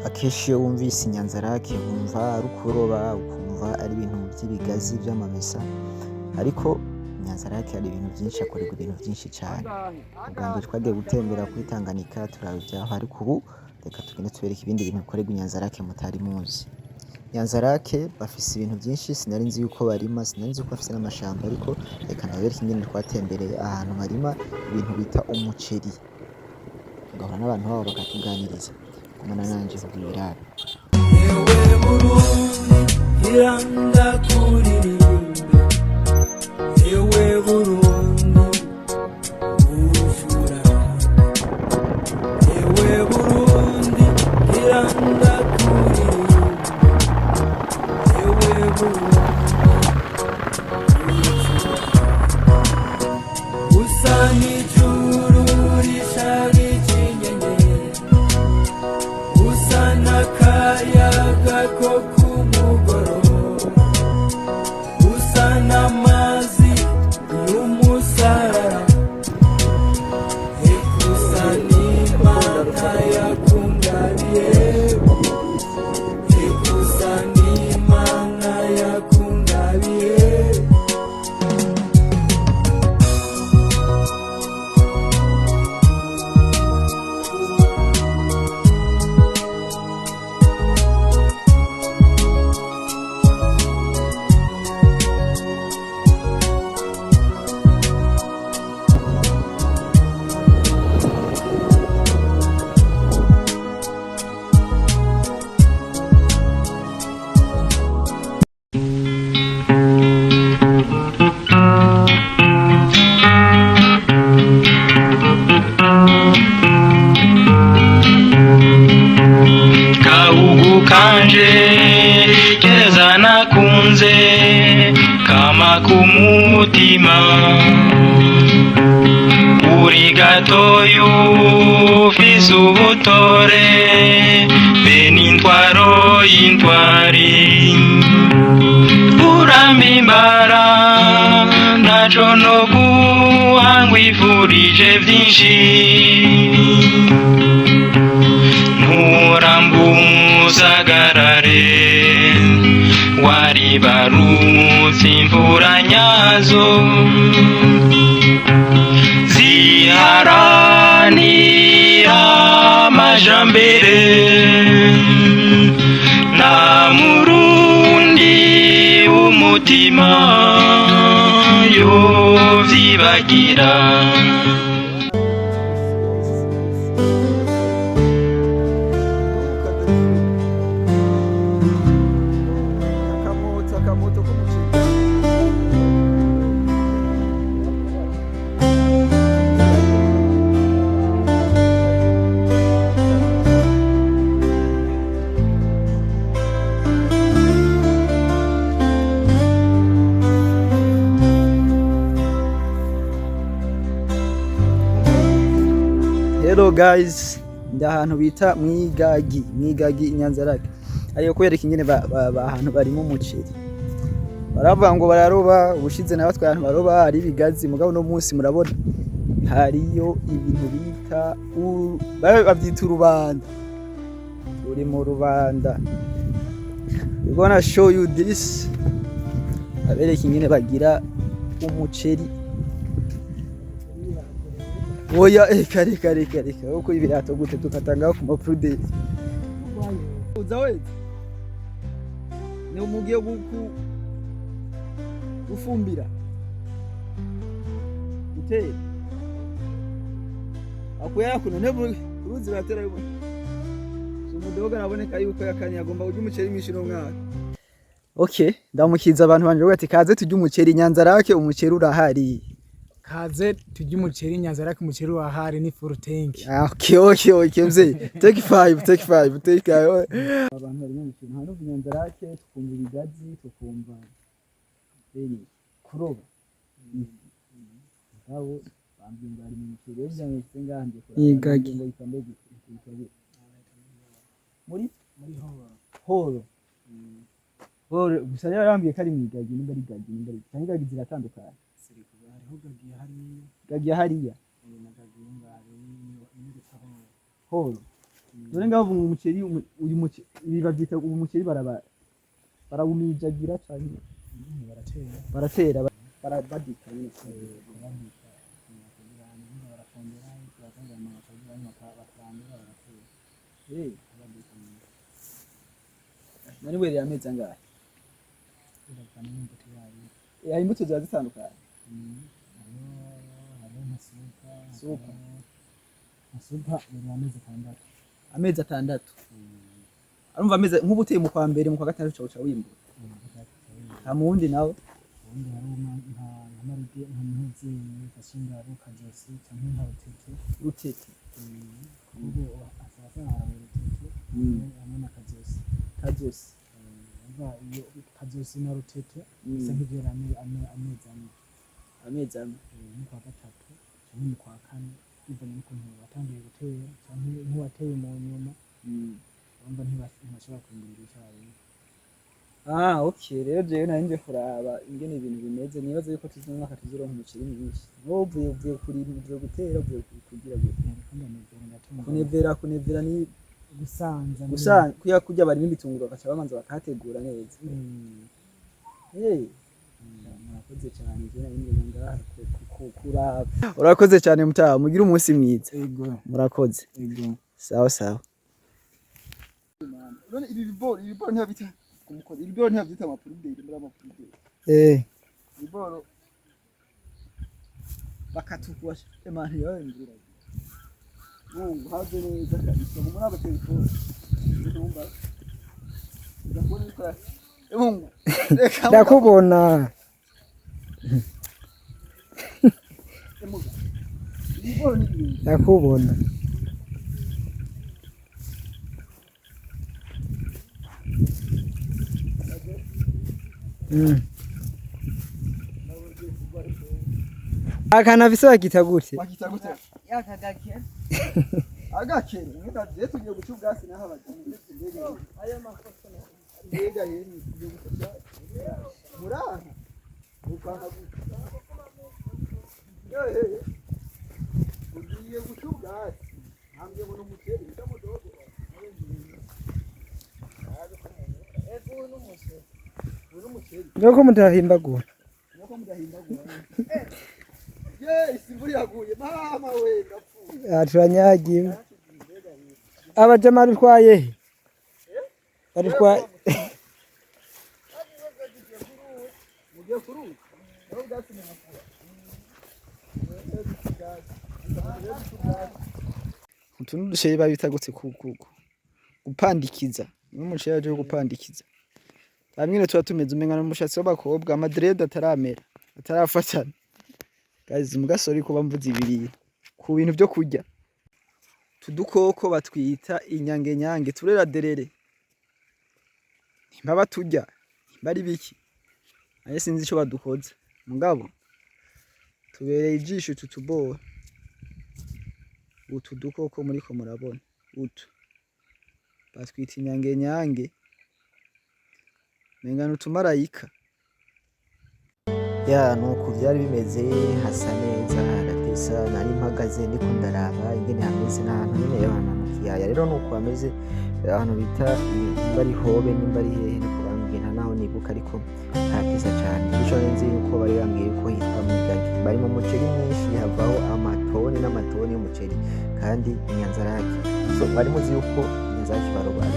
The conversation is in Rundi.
Akenshi iyo wumvise Inyanzarake wumva ari ukuroba, ukumva ari ibintu vy'ibigazi vy'amamesa, ariko Inyanzarake hari ibintu vyinshi, hakorerwa ibintu vyinshi cane. Ubwa mbere twagiye gutembera kuri Tanganyika turaba ivyaho, ariko ubu reka tugende tubereke ibindi bintu bikorerwa Inyanzarake mutari muzi. Inyanzarake bafise ibintu vyinshi sinari nzi yuko barima, sinari nzi yuko bafise n'amashamba, ariko reka ndabereke ingene twatembereye ahantu barima ibintu bita umuceri, tugahura n'abantu babo bakatuganiriza. Gumana nanje kugira ibirabe. Ewe Burundi, iranga kuririmbe. Ewe Burundi, ujura. Ewe Burundi, iranga kuririmbe. Ewe Burundi, ujura. Usa n'ijuru risharije inyenyeri, usa n'akayaga ko ku mugoroba, usa n'amazi y'umusarara, eka usa n'Imana yakungabiye, eka usa n'Imana yakungabiye. Gahugu kanje keza nakunze kama kumutima, uri gatoyu ufise ubutore be n'intwaro y'intwari, urampimbara ntaco no guha, ngwifurije vyinshi, nturambusagarare waribarutse imvura nyazo ziharanira amajambere, nta Murundi w'umutima yovyibagira. Akamoto, akamoto k'umuceri. Hello guys, ndi ahantu bita Mwigagi, Mwigagi Inyanzarake. Ariyo kwereka ingene ahantu barima umuceri. Baravuga ngo bararoba, ubushize nabatwaye ahantu baroba hari ibigazi, mugabo no munsi murabona hariyo ibintu bita bavyita urubanda. Turi mu rubanda. We gonna show you this. Abereka ingene bagira umuceri. Oya, reka reka reka reka, uko ibirato gute tukatanga ku maprude. Uza wese ni umugiye guku gufumbira, gutera akuyara kuno ne uruzi batera yuko umudoga araboneka yuko yakanye agomba kurya umuceri mwinshi no mwaka. Okay, ndamukiza abantu banje bavuga ati kaze turye umuceri Nyanzarake, umuceri urahari. Kaze turye umuceri Nyanzarake, umuceri wahari ni full tank. Ah, okay, mzee. Take five, take five, take five. Abantu bari mu mikino hano Nyanzarake, tukumva ibigazi, tukumva kuroba. Ngabo bambwiye ngo bari mu muceri, rero ngira ngo nshitse ngaha ngiye kuraba. Igagi. Ngo yitwa mbega yitwa gute? Muri horo. Horo gusa rero bambwiye ko ari mu igagi, nimba ari igagi, nimba ari cyangwa igagi ziratandukanye. Hariho gagi hariya. Gagi ya hariya. Na gagi ngaho ni bita horo. Horo. None ngaho ubu umuceri, uyu muceri, ibi bavyita ubu muceri, barawumijagira canke Baratera. Baratera, barabadika nyene. Kubabika kugira ngo barafumbira, bakagira bakarandura, baratera. Kubabika. None werera amezi angahe? Biravana n'imbuto yayo. Hari imbuto ziba zitandukanye. Hariho nka super. Super. Nka super yera amezi 6. Amezi 6. Arumva amezi nk'ubu uteye mu kwa mbere, mu kwa gatandatu uca wimbura. Nta muwundi nawe? Ubundi hariho nka marige, nka ntuzeye gashingabo kazosi canke nka rutete. Rutete. Kuko asanga hari rutete hamwe na kazosi. Kazosi. Umva, iyo kazosi na rutete bisa nk'ivyera amezi 4. Amezi 4. Mu kwa gatatu canke mu kwa kane, bivanye n'ukuntu watangiye gutera canke nk'uwateye mu nyuma. Urumva ntibashobora kwimburira icarimwe. Ah, okay. Rero jewe nari nje kuraba ingene ibintu bimeze. Nibaza yuko tuzi umwaka tuzoronka umuceri mwinshi. Wowe uvuye kurima, uvuye gutera, uvuye kugira gute? Nariko ndanevera, ndatunga. Kunevera ni gusanza. Gusa kuya kurya barima ibitunguru, bagaca bamanza bakahategura neza. Hey, murakoze cyane. Jewe nari nje ngaha kuraba. Urakoze cyane mutaha, mugire umunsi mwiza. Ego. Murakoze. Ego. Sawa sawa. None ibi biboro ntibabita kumukozi, ibi biboro ntibabyita amapuruderi, muri amapuruderi. Ibiboro bakatukwa emana yawe ngira. Mungu haze neza kabisa muri aba telefone. Ndumva. Ndakubona ikora. Mungu. Reka. Ndakubona. Mungu. Ibiboro ni ibintu. Ndakubona. Akantu afise bakita gute? Bakita gute? Agakere. Mwita je tugiye guca ubwasi naho abagiye. Ayo mafoto. Mbega yeni tugiye guca ubwasi. Muraha. Ukanga gute? Eh. Ugiye guca ubwasi. Ambye ngo n'umuceri bitamudogo. Ego n'umuceri. Uri umuceri. Nuko mutahimbagura. Nuko mudahimbagura. Ye, imvura iraguye. Mama we, ndapfuye. Ah, turanyagiwe. Abajama rutwaye he? Barutwaye. Mugiye kuruka. Naho ubwatsi mu mafura. Utu n'uduceri babita gute gupandikiza. Ni umuceri waje gupandikiza. Bamwe tuba tumeze umenga n'umushatsi w'abakobwa, amadread ataramera, atarafatana. Guys, mugasori kuba mvuze ibiri ku bintu byo kurya. Utu dukoko batwita inyange nyange, turera derere. Nimba baturya, nimba ari biki. Aye, sinzi ico badukoza. Mugabo tubereye ijisho utu tubora. Utu dukoko muriko murabona utu batwita inyange nyange, menga n'utumarayika. Ya, nuko byari bimeze, hasa neza, haratesa. Nari mpagaze ndiko ndaraba ingene hameze n'ahantu nyene ahantu mu kiyaya. Rero nuko hameze ahantu bita nimba ari Hobe, nimba ari hehe, niko bambwiye, nta naho nibuka, ariko haratesa cane. Ico nzi yuko bari bambwiye yuko hitwa Mwigagi, bari mu muceri mwinshi, havaho amatoni n'amatoni y'umuceri. Kandi Inyanzarake, so mwari muzi yuko Inyanzarake baroba, ariko